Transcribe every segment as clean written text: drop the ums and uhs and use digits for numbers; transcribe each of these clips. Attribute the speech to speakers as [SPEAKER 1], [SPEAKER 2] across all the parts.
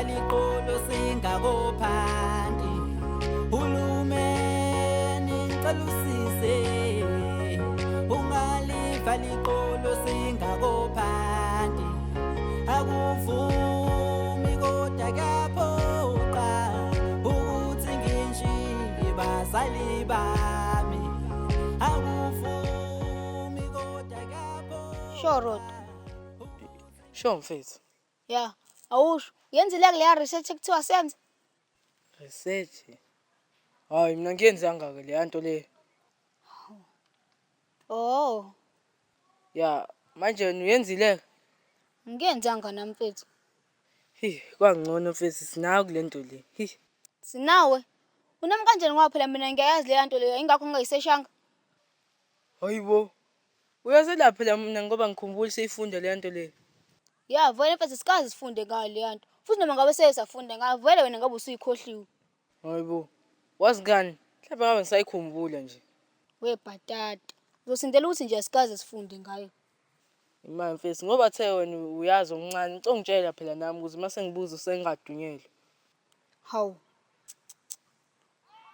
[SPEAKER 1] Ungalifa liqolo singakophanti. Hulumeni ngicela usize. Ungalifa liqolo singakophanti. Akuvumi kodwa kuyaphoqa ukuthi ngishiye bazali bami. Akuvumi kodwa kuyaphoqa.
[SPEAKER 2] Sure, Rod.
[SPEAKER 3] Sure mfethu.
[SPEAKER 2] Ya, awusho. Yenzile kuleya research ekuthiwa senze.
[SPEAKER 3] Research. Hayi mina ngiyenzanga ke leya nto le.
[SPEAKER 2] Oh,
[SPEAKER 3] Ya, manje wena uyenzile?
[SPEAKER 2] ngiyenzanga nami mfethu.
[SPEAKER 3] Hi, kwangcono mfethu sinayo kule nto le. Hi.
[SPEAKER 2] Sinawe. Unami kanjani ngoba phela mina ngiyayazi leya nto leyo ingakho ngingayiseshanga.
[SPEAKER 3] Hayibo. Uyazelapha phela mina ngoba ngikhumbula seyifunda le nto le.
[SPEAKER 2] Ya, vele mfethu sikaze sifunde ngayo leya nto. Futhi noma ngabe seye safunda ngayo vele wena ngabe usuyikhohliwe.
[SPEAKER 3] Hayibo. Wazi ngani? Mhlawumbe ngabe ngisayikhumbula nje.
[SPEAKER 2] We bhatata. Uzosindela ukuthi nje asikaze sifunde ngayo.
[SPEAKER 3] Imali mfethu ngoba the wena uyazi omncane, ngicela ungitshela phela nami ukuze uma sengibuza sengingadunyelwa.
[SPEAKER 2] Hawu.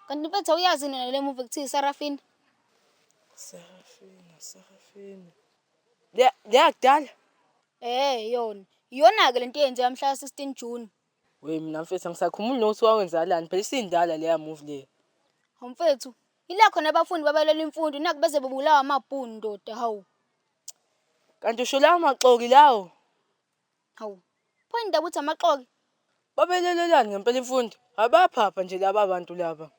[SPEAKER 2] Kanti mfethu awuyazi yini nale movie ekuthiwa iSarafina?
[SPEAKER 3] Serafina, Serafina. Le leyakudala?
[SPEAKER 2] Eh yona. Iyona-ke lento eyenzeka mhla ka-16 June.
[SPEAKER 3] We mina mfethu angisakhumbuli nokuthi wawenzakalani phela isindala leya movie le.
[SPEAKER 2] Hawu mfethu, ila khona abafundi babalwela imfundo naku beze bebulawa amabhunu ndoda hawu.
[SPEAKER 3] Kanti usho lawo maxoki lawo?
[SPEAKER 2] Hawu. Pho indaba uthi amaxoki?
[SPEAKER 3] Babelelelani ngempela imfundo? Abaphapha nje laba bantu laba.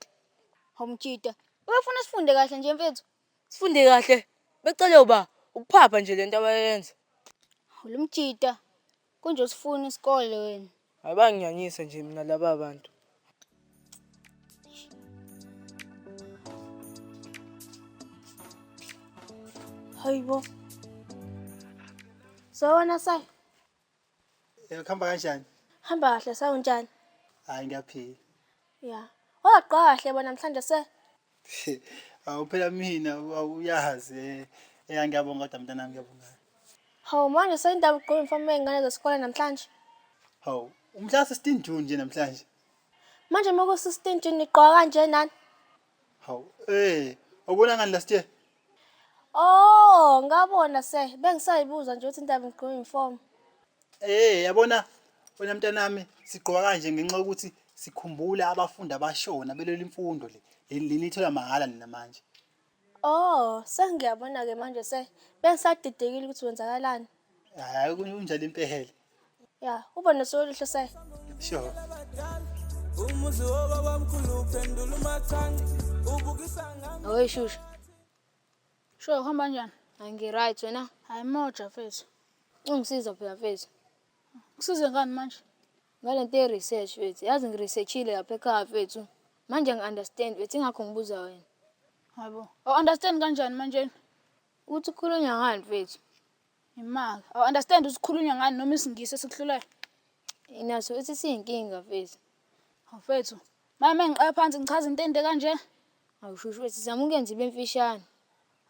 [SPEAKER 2] Hawu mjida, ubefuna sifunde kahle nje mfethu.
[SPEAKER 3] Sifunde kahle. Becele uba ukuphapha nje lento abayenza.
[SPEAKER 2] Hawu lo mjida, kunje usifuna isikole wena.
[SPEAKER 3] Abanginyanyisa nje mina laba bantu.
[SPEAKER 4] Hayibo. Sawona sayi.
[SPEAKER 5] Eh kuhamba kanjani?
[SPEAKER 4] Hamba kahle sawunjani?
[SPEAKER 5] Hayi ngiyaphila.
[SPEAKER 4] Ya. Wagqoka kahle bona namhlanje se.
[SPEAKER 5] Awu phela mina uyazi eh ngiyabonga kodwa mntanami ngiyabonga.
[SPEAKER 4] Hawu manje seyindaba ugqoka uniform yey'ngane zesikole namhlanje.
[SPEAKER 5] Hawu umhla 16 June nje namhlanje.
[SPEAKER 4] Manje uma ku-16 June nigqoka kanje nani?
[SPEAKER 5] Hawu awubona ngani last year?
[SPEAKER 4] Oh, ngabona se. Bengisayibuza nje ukuthi indaba ngigqoka uniform.
[SPEAKER 5] Yabona wena mntanami sigqoka kanje ngenxa yokuthi sikhumbula abafundi abashona belwela imfundo le. Leni ithola mahhala nina manje.
[SPEAKER 4] Oh, sengiyabona ke manje se. Bengisadidekile ukuthi kwenzakalani.
[SPEAKER 5] Hayi kunjalo impela.
[SPEAKER 4] Ya, ube nosuku oluhle se.
[SPEAKER 5] Sure.
[SPEAKER 1] Umuzi wobabamkhulu uphendula umathangi ubukisa ngami.
[SPEAKER 2] Awe shusha.
[SPEAKER 6] Sure, kuhamba kanjani?
[SPEAKER 2] Hayi ngi-right wena.
[SPEAKER 6] Hayi moja mfethu.
[SPEAKER 2] Ungisiza phela mfethu.
[SPEAKER 6] Kusize ngani manje?
[SPEAKER 2] Ngale nto ye-research mfethu. Yazi ngiresearchile lapha ekhaya mfethu. Manje ngi-understand mfethu ingakho ngibuza wena.
[SPEAKER 6] Hayibo. Awu understand kanjani manje?
[SPEAKER 2] Ukuthi kukhulunywa ngani mfethu?
[SPEAKER 6] Imaka. Awu understand ukuthi kukhulunywa ngani noma isingisi esikuhlulayo?
[SPEAKER 2] Inaso ukuthi siyinkinga mfethu.
[SPEAKER 6] Hawu mfethu. Mama ngiqala phansi ngichaza into ende kanje.
[SPEAKER 2] Awushushu mfethu zama ukuyenza ibe mfishane.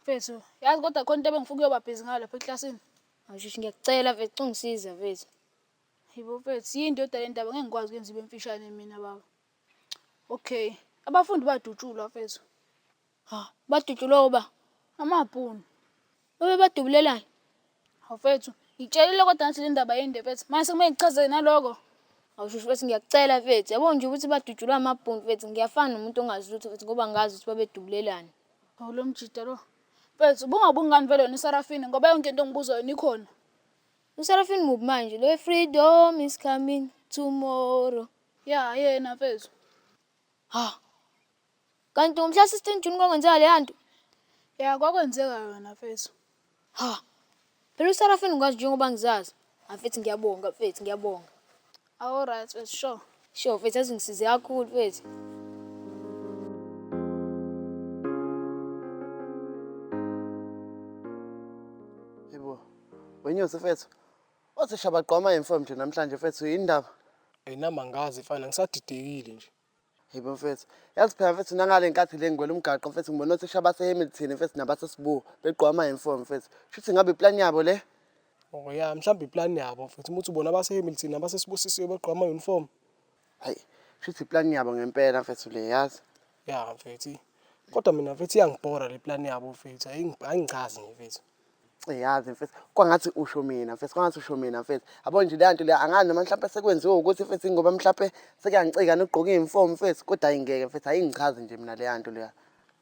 [SPEAKER 6] Mfethu, yazi kodwa khona into ebengifuna ukuyoba busy ngayo lapha eklasini.
[SPEAKER 2] Awushushu ngiyakucela mfethu ungisiza mfethu.
[SPEAKER 6] Yibo mfethu, yini ndoda le ndaba ngeke ngikwazi ukuyenza ibe mfishane mina baba. Okay, abafundi badutshulwa mfethu.
[SPEAKER 2] Ha, badutshulwa uba?
[SPEAKER 6] Amabhunu.
[SPEAKER 2] Babe badubulelana.
[SPEAKER 6] Hawu mfethu, ngitshelile kodwa ngathi le ndaba yinde mfethu. Manje sekumele ngichaze naloko.
[SPEAKER 2] Awushushu mfethu ngiyakucela mfethu. Yabo nje ukuthi badutshulwa amabhunu mfethu ngiyafana nomuntu ongazi lutho mfethu ngoba ngazi ukuthi babedubulelana.
[SPEAKER 6] Hawu lo mjida lo. Mfethu, ubungabuki ngani vele wena uSarafini ngoba yonke into ongibuza yona ikhona.
[SPEAKER 2] USarafini muphi manje? Lo freedom is coming tomorrow.
[SPEAKER 6] Ya, yena mfethu.
[SPEAKER 2] Ha. Kanti ngomhla 16 June kwakwenzeka leya nto?
[SPEAKER 6] Ya, kwakwenzeka yona mfethu.
[SPEAKER 2] Ha. Phela uSarafini ngikwazi njengoba ngizazi. Ha mfethu ngiyabonga mfethu ngiyabonga.
[SPEAKER 6] All right, mfethu, sure.
[SPEAKER 2] Sure mfethu yazi ngisize kakhulu mfethu.
[SPEAKER 7] Yebo. Wenyosi mfethu. Othisha bagqoma uniform nje namhlanje mfethu yini indaba?
[SPEAKER 8] Eyi nami angazi mfana ngisadidekile nje.
[SPEAKER 7] Yebo mfethu. Yazi phela mfethu nangale nkathi le ngigwela umgaqo mfethu ngibona othisha baseHamilton mfethu nabaseSibu begqoka ama-uniform mfethu. Shuthi ngabe iplan yabo le?
[SPEAKER 8] Oh ya, mhlawumbe iplani yabo mfethu. Uma uthi ubona abase-Hamilton nabasesibusisiwe begqoka ama-uniform.
[SPEAKER 7] Hayi, shuthi iplani yabo ngempela mfethu le yazi.
[SPEAKER 8] Ya mfethu. Kodwa mina mfethu iyangibhora le plani yabo mfethu. Ayingichazi nje mfethu.
[SPEAKER 7] Yazi mfethu, kwangathi usho mina mfethu, kwangathi usho mina mfethu. Yabo nje leya nto leya angazi noma mhlampe sekwenziwe ukuthi mfethu ngoba mhlampe sekuyangicika nokugqoka iy'nifomu mfethu, kodwa hhayi ngeke mfethu ayingichazi nje mina leya nto leya.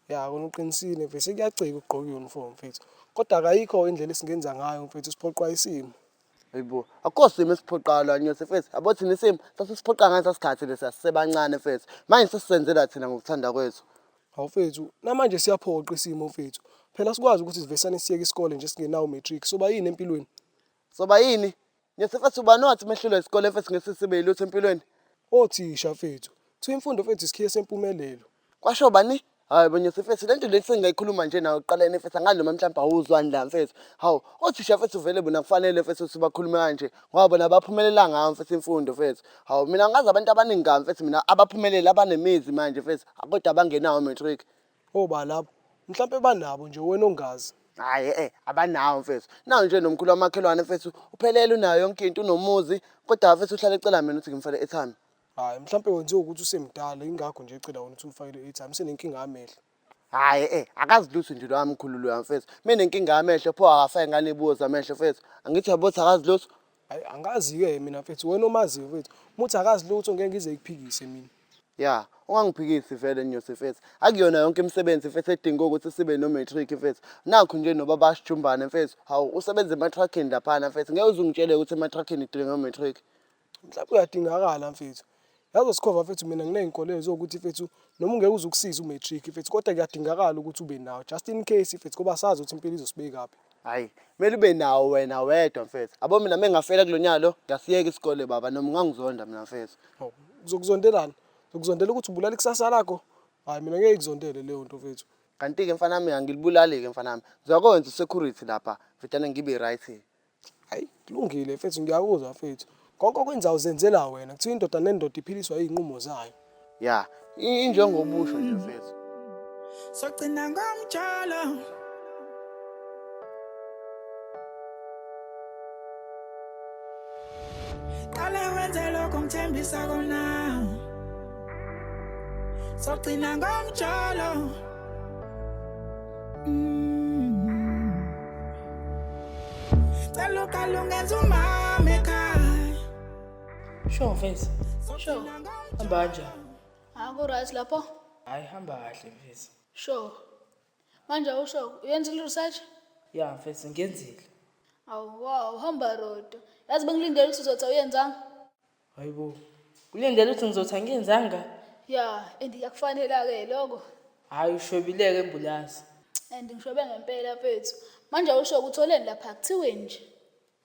[SPEAKER 8] Ya kona uqinisile mfethu, sekuyacika ukugqoka i-uniform mfethu. Kodwa kayikho indlela esingenza ngayo mfethu, siphoqwa isimo.
[SPEAKER 7] Hayibo, akukho simo esiphoqayo la Nyosi mfethu. Yabo thina isimo sasisiphoqa ngalesa sikhathi lesiya sisebancane mfethu. Manje sesisenzela thina ngokuthanda kwethu.
[SPEAKER 8] Hawu mfethu, namanje siyaphoqa isimo mfethu. Phela sikwazi ukuthi sivesane siyeke isikole nje singenawo u-matric. Soba yini empilweni?
[SPEAKER 7] Soba yini? Nyosi mfethu ubani owathi mehlulwa isikole mfethu ngeke sibe yilutho empilweni?
[SPEAKER 8] Othisha mfethu. Kuthiwa imfundo mfethu isikhiye sempumelelo.
[SPEAKER 7] Kwasho bani? Hayi bo Nyosi mfethu lento le sengingayikhuluma nje nawe ekuqaleni mfethu angazi noma mhlawumbe awuzwani la mfethu. Hawu, othisha mfethu vele bona kufanele mfethu ukuthi bakhulume kanje ngoba bona abaphumelela ngayo mfethu imfundo mfethu. Hawu mina ngazi abantu abaningi kabi mfethu mina abaphumelele abanemizi manje mfethu kodwa abangenawo matric.
[SPEAKER 8] Oba labo. Mhlampe banabo nje wena ongazi.
[SPEAKER 7] Hhayi eh abanawo mfethu. Nawu nje nomkhulu wamakhelwane mfethu uphelele unayo yonke into unomuzi kodwa mfethu uhlale ecela mina ukuthi ngimfake airtime.
[SPEAKER 8] Hhayi mhlampe wenziwe ukuthi usemdala ingakho nje ecela wena ukuthi umfakele i-airtime usenenkinga yamehlo.
[SPEAKER 7] Hhayi eh akazi lutho nje lowa mkhulu loya mfethu. Menenkinga yamehlo pho akafake ngane ibuzo amehlo mfethu. Angithi uyabo ukuthi akazi lutho.
[SPEAKER 8] Hhayi angazi-ke mina mfethu wena omaziyo mfethu. Uma uthi akazi lutho ngeke ngize ngikuphikise mina.
[SPEAKER 7] Ya, ungangiphikisi vele Nyosi mfethu. Akuyona yonke imisebenzi mfethu edinga ukuthi sibe no-matric mfethu. Nakhu nje nobaba Sijumbane mfethu. Hawu usebenza ema-truckini laphana mfethu. Ngeke uze ungitshele ukuthi ema-truckini idinga u-matric.
[SPEAKER 8] Mhlawumbe uyadingakala mfethu. Yazi Sikhova mfethu mina nginey'nkolelo zokuthi mfethu noma ungeke uze ukusize u-matric mfethu kodwa kuyadingakala ukuthi ube nawo just in case mfethu ngoba sazi ukuthi impilo izosibekaphi.
[SPEAKER 7] Hhayi, kumele ube nawo wena wedwa mfethu. Abo mina mengingafela kulo nyaka lo, ngiyasiyeka isikole baba noma ungangizonda mina mfethu.
[SPEAKER 8] Hawu, ngizokuzondelani? Ngizokuzondela ukuthi ubulala ikusasa lakho? Hhayi mina ngeke ngikuzondele leyo nto mfethu.
[SPEAKER 7] Kanti-ke mfana wami angilibulali-ke mfana wami. Ngizokwenza u-security lapha, mfethu ngibe right.
[SPEAKER 8] Hayi kulungile mfethu ngiyakuzwa mfethu. Konke okwenzayo uzenzela wena. Kuthiwa indoda nendoda iphiliswa izinqumo zayo.
[SPEAKER 7] Ya, injengobusho nje mfethu.
[SPEAKER 1] Sogcina ngomjolo. Qale wenze lokho ngithembisa kona. Sogcina ngomjolo. Cela uqale ungenza umama ekhaya.
[SPEAKER 3] Sure mfethu.
[SPEAKER 6] Sure.
[SPEAKER 3] Hamba kanjani?
[SPEAKER 6] Aku right lapho?
[SPEAKER 3] Hayi hamba kahle mfethu.
[SPEAKER 6] Sure. Manje awusho uyenzile research?
[SPEAKER 3] Ya mfethu ngiyenzile.
[SPEAKER 6] Awu wow, hamba rodo. Yazi bengilindele ukuthi uzothi awuyenzanga.
[SPEAKER 3] Hayibo. Kulindele ukuthi ngizothi angiyenzanga.
[SPEAKER 6] Ya, and iyakufanela-ke lokho.
[SPEAKER 3] Hayi ushwebileke embulazi.
[SPEAKER 6] And ngishobe ngempela mfethu. Manje awusho ukutholeni lapha kuthiweni nje?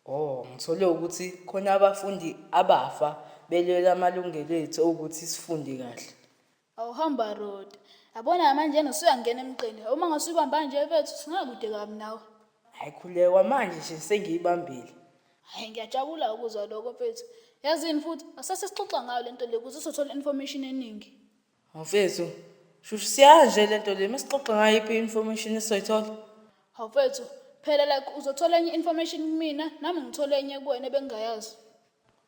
[SPEAKER 3] Oh, ngithole ukuthi khona abafundi abafa belwela amalungelo ethu okuthi sifunde kahle.
[SPEAKER 6] Awuhamba road. Yabona manje usuyangena emqeni. Uma ngasuyibamba nje mfethu singakude kabi nawe.
[SPEAKER 3] Hayi khulekwa manje nje sengiyibambile.
[SPEAKER 6] Hayi ngiyajabula ukuzwa lokho mfethu. Yazini futhi asase sixoxa ngayo lento le ukuze sizothola information eningi.
[SPEAKER 3] Mfethu, shushu siyanje lento le mesixoxa ngayo iphi information esizoyithola?
[SPEAKER 6] Hawu mfethu, phela like uzothola enye information kumina nami ngithole enye kuwena ebengingayazi.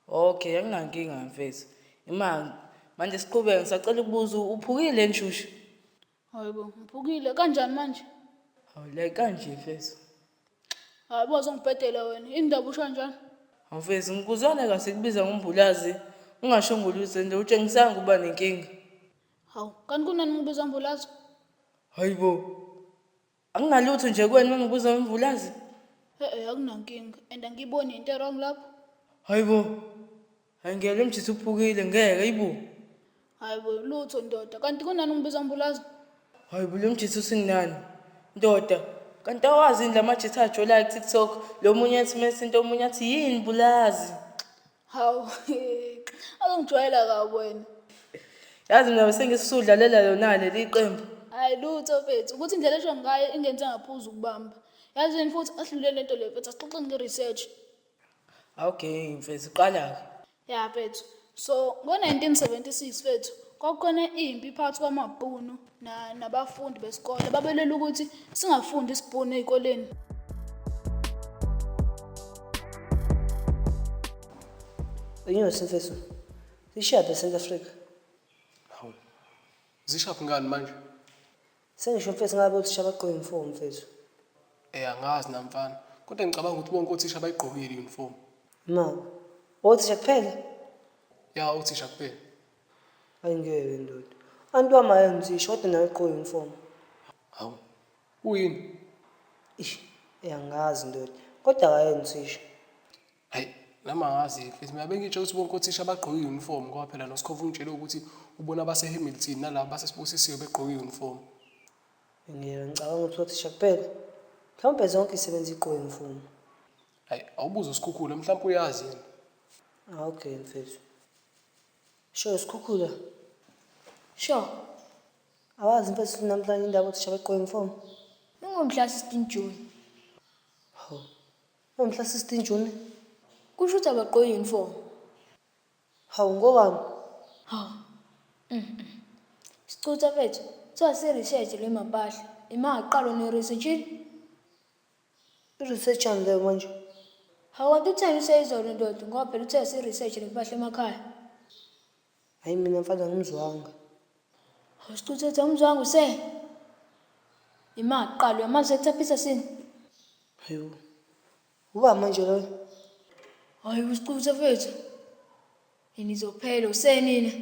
[SPEAKER 3] Okay, anginankinga mfethu. Imali manje siqhubeke ngisacela ukubuza uphukile nshushu?
[SPEAKER 6] Hayibo, ngiphukile kanjani manje?
[SPEAKER 3] Hawu like kanje mfethu.
[SPEAKER 6] Hayi bo uzongibhedela wena. Indaba usho kanjani?
[SPEAKER 3] Hawu mfethu ngikuzwana kahle kubiza ngombulazi. Ungasho ngolutho nje utshengisanga ukuba nenkinga.
[SPEAKER 6] Hawu, kanti kunani ngibiza mbulazi?
[SPEAKER 3] Hayibo. Anginalutho nje kuwena uma ngibuza ngomvulazi.
[SPEAKER 6] Eh akunankinga and angiboni into wrong lapho.
[SPEAKER 3] Hayibo. Hayi ngeke mjithu uphukile ngeke hayibo.
[SPEAKER 6] Hayibo lutho ndoda, kanti kunani ngibiza mbulazi?
[SPEAKER 3] Hayibo lo mjithu usinginani? Ndoda, kanti awazi yini lamajitha ajolayo ku-TikTok lo munye athi mesinto omunye athi yini bulazi.
[SPEAKER 6] Hawu, akungijwayela kabi wena.
[SPEAKER 3] Yazi mina bese ngisudlalela lona leli qembu.
[SPEAKER 6] Hayi lutho mfethu, ukuthi indlela esho ngayo ingenze ngaphuza ukubamba. Yazini futhi asidlulele lento le mfethu, asixoxeni nge-research.
[SPEAKER 3] Okay mfethu qala-ke.
[SPEAKER 6] Ya mfethu. So ngo-1976 mfethu kwakukhona impi phakathi kwamabhunu nabafundi besikole babelwela ukuthi singafundi isibhunu ey'koleni.
[SPEAKER 9] Inyosi mfethu. Zishaphi eSouth Africa?
[SPEAKER 8] Hawu. Zishaphi ngani manje?
[SPEAKER 9] Sengisho mfethu ngabe othisha bagqoke uniform mfethu.
[SPEAKER 8] Eh angazi namfana. Kodwa ngicabanga ukuthi bonke othisha bayigqokile uniform.
[SPEAKER 9] Ma. Othisha kuphela?
[SPEAKER 8] Ya othisha kuphela.
[SPEAKER 9] Hayi ngeke ndoda. Antu wami ayengithisha kodwa naye ugqoke uniform.
[SPEAKER 8] Hawu. Uyini?
[SPEAKER 9] Ish, angazi ndoda. Kodwa akayengithisha.
[SPEAKER 8] Hayi, nami angazi mfethu. Mina bengitshe ukuthi bonke othisha bagqoke i-uniform ngoba phela noSkhova ungitshele ukuthi ubona abase-Hamilton nalaba baseSibusisiwe begqoke i-uniform.
[SPEAKER 9] Ngeke ngicabanga ukuthi othisha kuphela. Mhlawumbe zonke izisebenzi igqoke uniform.
[SPEAKER 8] Hayi, awubuze uSikhukhula mhlawumbe uyazi yena.
[SPEAKER 9] Ah, okay mfethu. Sho Sikhukhula.
[SPEAKER 2] Sho.
[SPEAKER 9] Awazi mfethu namhlanje indaba othisha begqoke uniform.
[SPEAKER 2] Ingomhla 16 June.
[SPEAKER 9] Hawu. Ngomhla 16 June.
[SPEAKER 2] Kusho ukuthi abagqoke uniform.
[SPEAKER 9] Hawu ngobani?
[SPEAKER 2] Hawu. Sicutha mfethu, kuthiwa si-research le mapahla. Ima aqala ne-research.
[SPEAKER 9] I-research yani leyo manje.
[SPEAKER 2] Hawu kanti utheni useyizolo ndoda ngoba phela uthe si-research le mpahla emakhaya.
[SPEAKER 9] Hayi mina mfana ngimzwanga.
[SPEAKER 2] Hawu Sicutha ethi awumzwanga use. Ima aqala uyamazi Hector Peterson.
[SPEAKER 9] Hayibo. Uba manje loyo?
[SPEAKER 2] Hayi uSicutha mfethu. Nizophela usenina.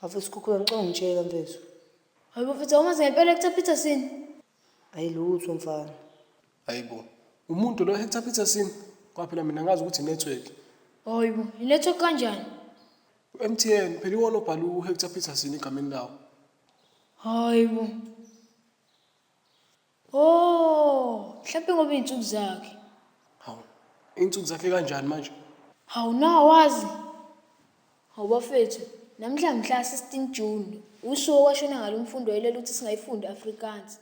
[SPEAKER 9] Ave Sikhukhula ngicela ungitshela mfethu.
[SPEAKER 2] Hayi mfethu awumazi ngempela Hector Peterson.
[SPEAKER 9] Hayi lutho mfana.
[SPEAKER 8] Hayibo. Umuntu lo Hector Peterson ngoba phela mina ngazi ukuthi i-network.
[SPEAKER 2] Hayibo, i-network kanjani?
[SPEAKER 8] U-MTN phela iwona obhala uHector Peterson egameni lawo.
[SPEAKER 2] Hayibo. Oh, mhlawumbe ngoba iy'nsuku zakhe.
[SPEAKER 8] Hawu. Iy'nsuku zakhe kanjani manje?
[SPEAKER 2] Hawu nawazi. Hawu bafethu, namhla mhla 16 June, usuku okwashona ngalo umfundi wayelela ukuthi singayifundi Afrikaans.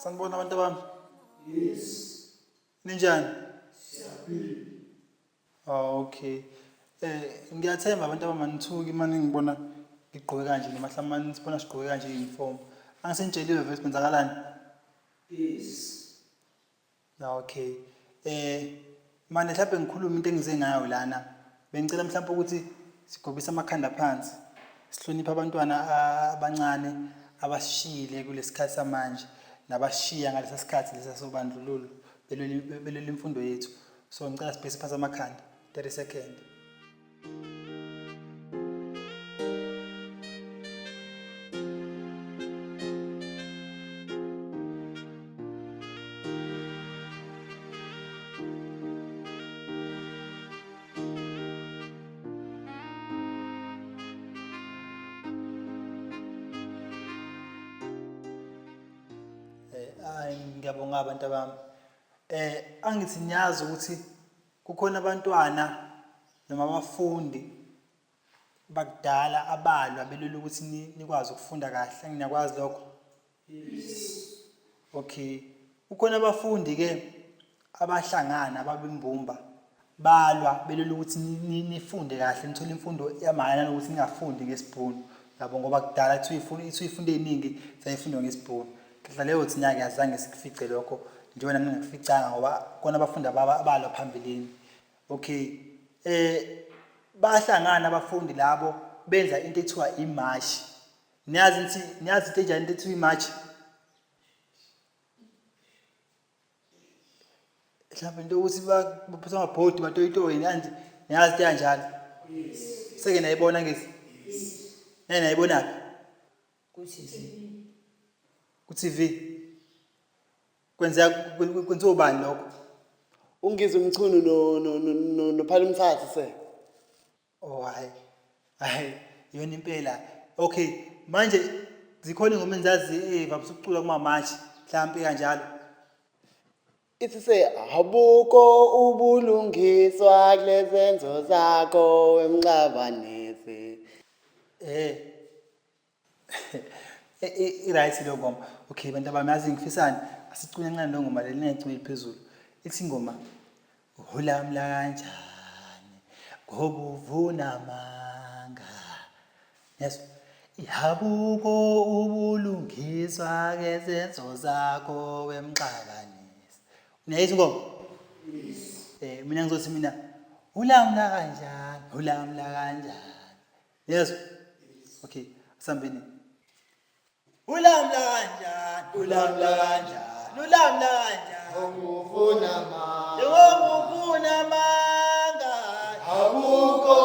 [SPEAKER 5] Sanibona abantu bami. Yes. Ninjani? Siyaphila. Oh okay. Ngiyathemba abantu abamanithuki manje ngibona ngigqoke kanje noma mhlawumbe manje sibona sigqoke kanje uniform. Angisentsheliwe vele kwenzakalani? Yes. Okay. Manje mhlawumbe ngikhuluma into engize ngayo lana. Bengicela mhlawumbe ukuthi sigobise amakhanda phansi. Sihloniphe abantwana abancane abasishiyile kulesikhathi samanje nabashiya ngalesa sikhathi lesa sobandlululo belwela imfundo yethu. So ngicela sibhekise phansi amakhanda 30 second. Ngiyabonga abantu abami. Angithi niyazi ukuthi kukhona abantwana noma abafundi bakudala abalwa belwela ukuthi nikwazi ukufunda kahle. Nginakwazi lokho? Yes. Okay. Kukhona abafundi ke abahlangana ababimbumba balwa belwela ukuthi nifunde kahle, nithole imfundo yamahhala nanokuthi ningafundi ngesibhunu. Yabo, ngoba kudala kuthiwa ifundo eziningi zayifundwa ngesibhunu. Kahle leyo thina-ke azange sikufice lokho njengoba nami ningakuficanga ngoba kona abafundi abalwa phambilini. Okay. Bahlangana abafundi labo benza into ethiwa imashi. Niyazi ukuthi niyazi into enjani into ethiwa imashi? Mhlawumbe into yokuthi baphatha amabhodi batoyitoyi nani niyazi into kanjalo. Yes. Seke nayibona ngithi? Yes. Nani nayibonaphi?
[SPEAKER 9] Ku TV.
[SPEAKER 5] Ku TV. Kwenziwa ubani lokho?
[SPEAKER 7] Ungizwe Mchunu no noPhala Umthathi se.
[SPEAKER 5] Oh hayi. Hayi, iyona impela. Okay, manje zikhona ingoma engizazi evamise ukucula kuma march mhlampe kanjalo.
[SPEAKER 7] Ithi se abuko ubulungiswa kulezenzo zakho emxabanisi.
[SPEAKER 5] I-right leyo ngoma. Okay bantu abami, yazi ngifisani asicule kancane leyo ngoma le ningayiculi phezulu. Ithi ingoma ulamla kanjani ngoba uvuna amanga. Yes. Yabuko ubulungiswa kezenzo zakho wemxabanisi. Unayizwa ingoma? Yes. Mina ngizothi mina ulamla kanjani? Ulamla kanjani? Yezwa? Okay, asambeni. Ulamla kanjani? Ulamla kanjani? Ulamla kanjani?
[SPEAKER 7] Ufuna ma.
[SPEAKER 5] Njengoba ufuna amanga.
[SPEAKER 7] Akukho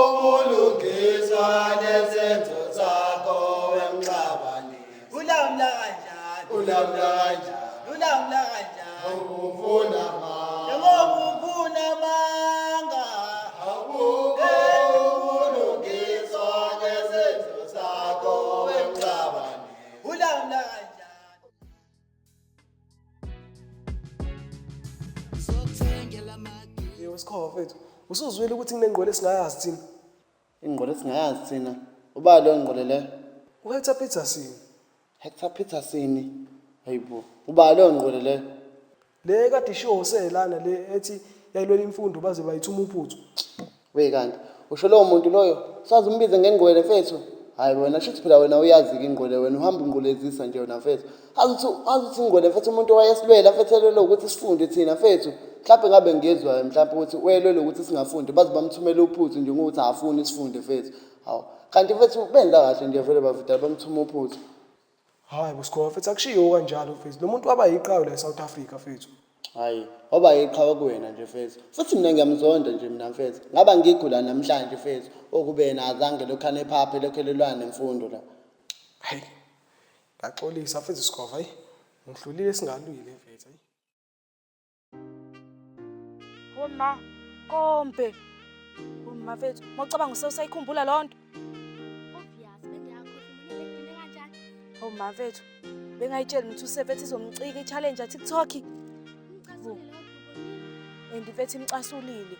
[SPEAKER 7] ubulungiswa nezenzo zakho wemxabanisi.
[SPEAKER 5] Ulamla kanjani?
[SPEAKER 7] Ulamla kanjani?
[SPEAKER 5] Ulamla kanjani?
[SPEAKER 7] Ufuna ma.
[SPEAKER 5] Njengoba ufuna amanga.
[SPEAKER 7] Akukho ubulungiswa nezenzo zakho wemxabanisi.
[SPEAKER 5] Ulamla kanjani?
[SPEAKER 8] Yebo Sikhova mfethu, usuzwile ukuthi kunengqwele esingayazi thina.
[SPEAKER 7] Ingqwele singayazi thina. Uba leyo ngqwele leyo?
[SPEAKER 8] UHector Peterson.
[SPEAKER 7] Hector Peterson. Hayibo. Uba leyo ngqwele leyo?
[SPEAKER 8] Le kade ishiwo selana le ethi yayilwela imfundo baze bayithuma uphuthu.
[SPEAKER 7] We kanti usho lowo muntu loyo saze umbize ngengqwele mfethu. Hayi wena shuthi phela wena uyazi-ke ingqwele wena uhamba ungqwelezisa nje wena mfethu. Azi uthi azi uthi ingqwele mfethu umuntu owayesilwela mfethu elwela ukuthi sifunde thina mfethu. Mhlawumbe ngabe ngiyezwa mhlawumbe ukuthi wayelwela ukuthi singafundi baze bamthumele uphuthu nje ngokuthi afuni sifunde mfethu. Hawu kanti mfethu benza kahle nje vele bavudala bamthuma uphuthu.
[SPEAKER 8] Hayi bo Sikhova mfethu akushiwo kanjalo mfethu. Lo muntu waba yiqhawe la eSouth Africa mfethu.
[SPEAKER 7] Hayi, waba yiqhawe kuwena nje mfethu. Futhi mina ngiyamzonda nje mina mfethu. Ngaba ngigula namhlanje mfethu okube yena azange lokhane ephaphe lokho elelwana nemfundo la.
[SPEAKER 8] Hayi. Ngaxolisa mfethu Sikhova hayi. Ngihlulile singalwile mfethu hayi.
[SPEAKER 10] Oma, kombe. Oma mfethu, mawucabanga usayikhumbula loo nto?
[SPEAKER 4] Obvious, bengiyakhohlwa mina bengidine kanjani.
[SPEAKER 10] Oma mfethu, bengayitsheli ukuthi usefethi izomcika i-challenge ya TikTok.
[SPEAKER 4] Umcasulile kodwa ubonile.
[SPEAKER 10] And mfethu imcasulile.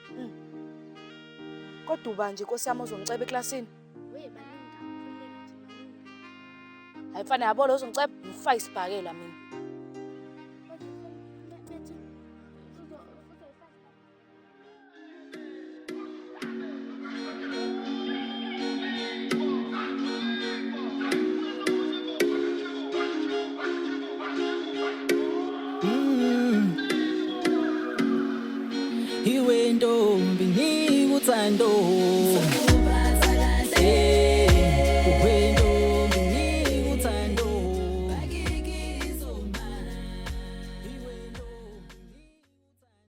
[SPEAKER 10] Kodwa uba nje inkosi yami ozongiceba eklasini.
[SPEAKER 4] We baningi kakhulu nje baningi.
[SPEAKER 10] Hayi mfana yabo lo ozongiceba, ngifake isibhakela mina.
[SPEAKER 4] Kodwa mfethu uzoyifaka.
[SPEAKER 1] Iwe ntombi ngikuthando